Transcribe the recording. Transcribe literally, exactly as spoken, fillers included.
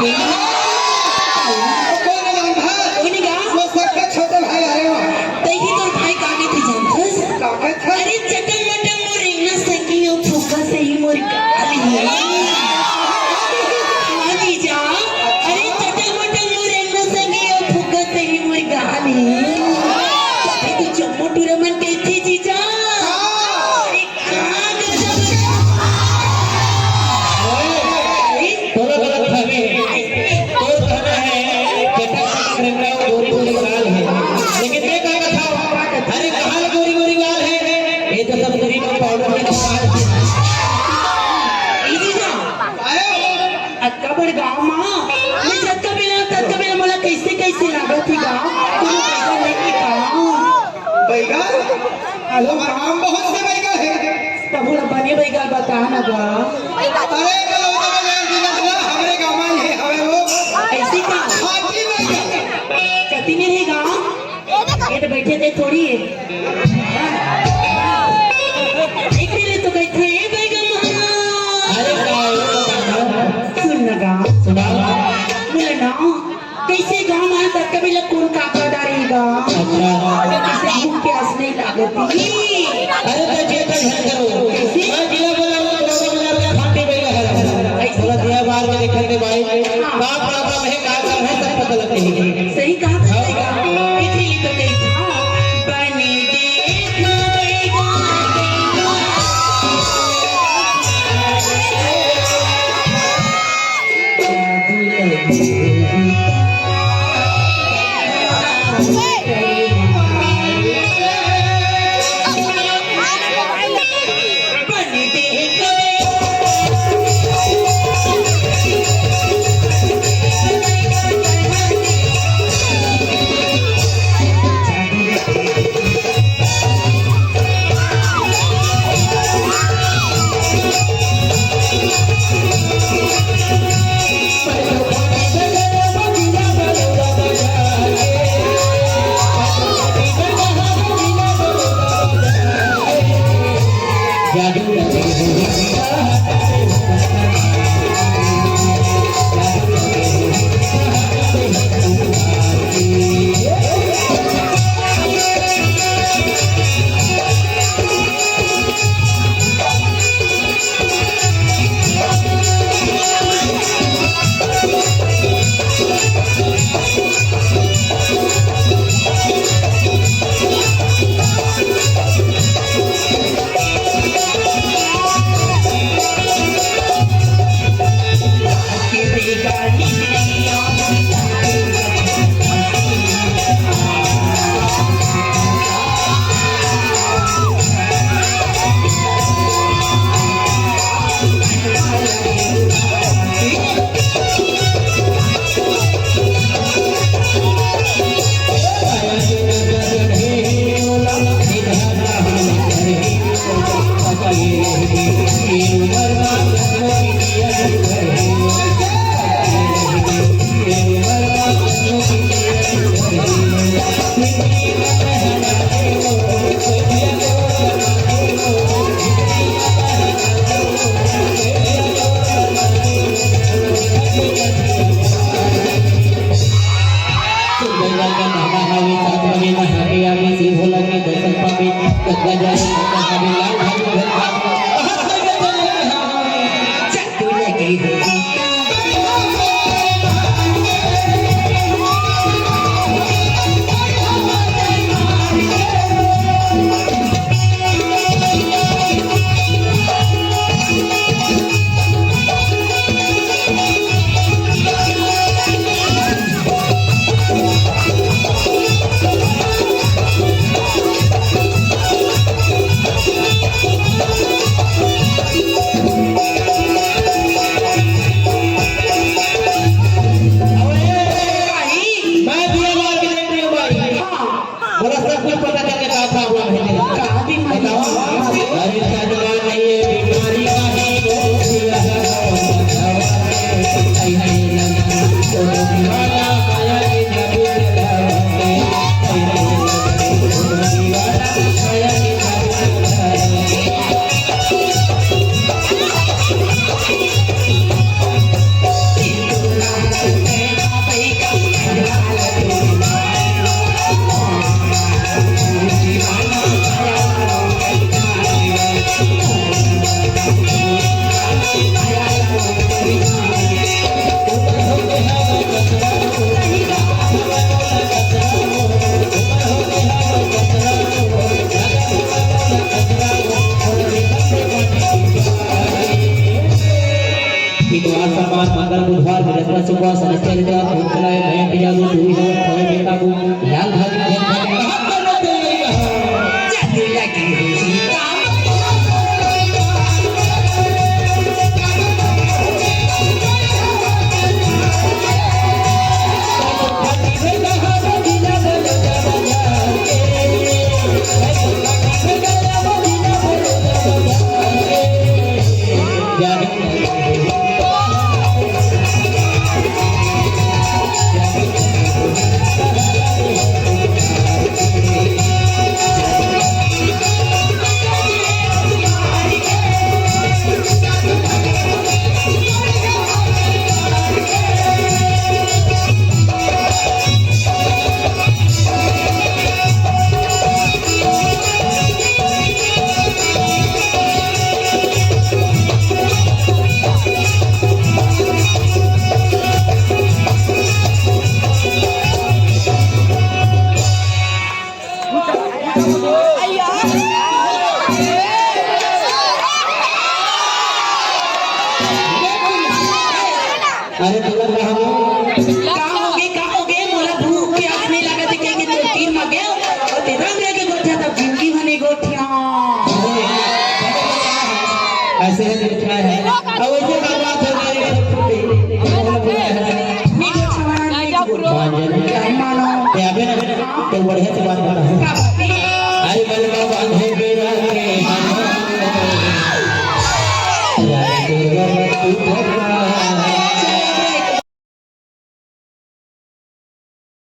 कोन गा? वो सबका छोटे भाई आए हो। तैं ही तोर भाई का कथे जानथस? का कथे? अरे चटल मटल मोर रेंगना संगी अउ फुग्गा सही मोर गाल हे। हाँ जीजा, अरे चटल मटल मोर रेंगना संगी अउ फुग्गा सही मोर गाल हे। अरे तू जम्मो टूरा मन कथे जीजा। अरे तोला गलत फहमी हे। तोर कहना हे, चटक चटक रेंगना अउ गोरी गोरी गाल हे। लेकिन मैं का कथंव, अरे कहाँ ले गोरी गोरी गाल हे? ये तो सब क्रीम अउ पाउडर के दुकान हे। ए जीजा, अतका बड़ गाँव मा, मैं जतका बेला, ततका बेला मोला कइसे कइसे लागत हे गा? कोनो पैसा लेके का? बैगन? अरे, गाँव बहुत से बैगन हे। तब वो बने बैगन बता ना गा। अरे, कलौता बाजार जिला ना, हमरे गाँव में हे, हवे वो। अइसे का? खाटी बैगन। कति में हे गा? ये तो बैठे थे थोड़ी हे। एक दिन तो कहते हैं, "ए बैगन महाराज।" अरे, का हो? सुन ना गा। सुनाओ। बोले ना, कइसे गाँव में तक कभी लग कौन काका डारेगा? अच्छा। कइसे भूख प्यास नहीं लागती। अरे तो जे तो झन करो। कइसे? मैं जिला बोला हूँ, बड़ा बड़ा खाटी बैगन हरा। अइसे थोड़ा दिया बाहर में देखने के भाई। हाँ। बाप बाप में का कर है सब पता लगते हैं। सही कहा था, सही कहा। इसीलिए तो कही था, बने देखना बैगन, बैगन। मैं दिया मार के देख रही हूँ भाई। हाँ। बोला, सब कुछ पता चल के कहा था, हुआ है तेरा। कहा भी नहीं। बताओ। अरे, सजवान नहीं है, बीमारी का है, वो भी लगा था, वो भी लगा था। मंगल, बुधवार, बृहस्पति, शुक्रवार, शनिचर, इतवार, खूब चलाए, भैया, पिया, दूध, दूध, दूध, खाए, बेटा, दूध, खूब खाए, कहाँ पर लोग बोल रही है? जाने लगी हुई काम। अरे, बोला ना हम। का होगे, का होगे? मोला भूख प्यास नइ लगत हे, कहिके तोर तीर म गेंव अउ तेरा मेरा के गोठिया तब जिंदगी भर नइ गोठिया। ऐसे ही लिखा है। अब ऐसे का बात हो गई, नइ गोठिया वाला नइ गोठिया। हाँ, ये मानो। ये अबे ना, तो बढ़िया से बात बना। का बात है? अरे, बलवा बांधे बेरा के मानो।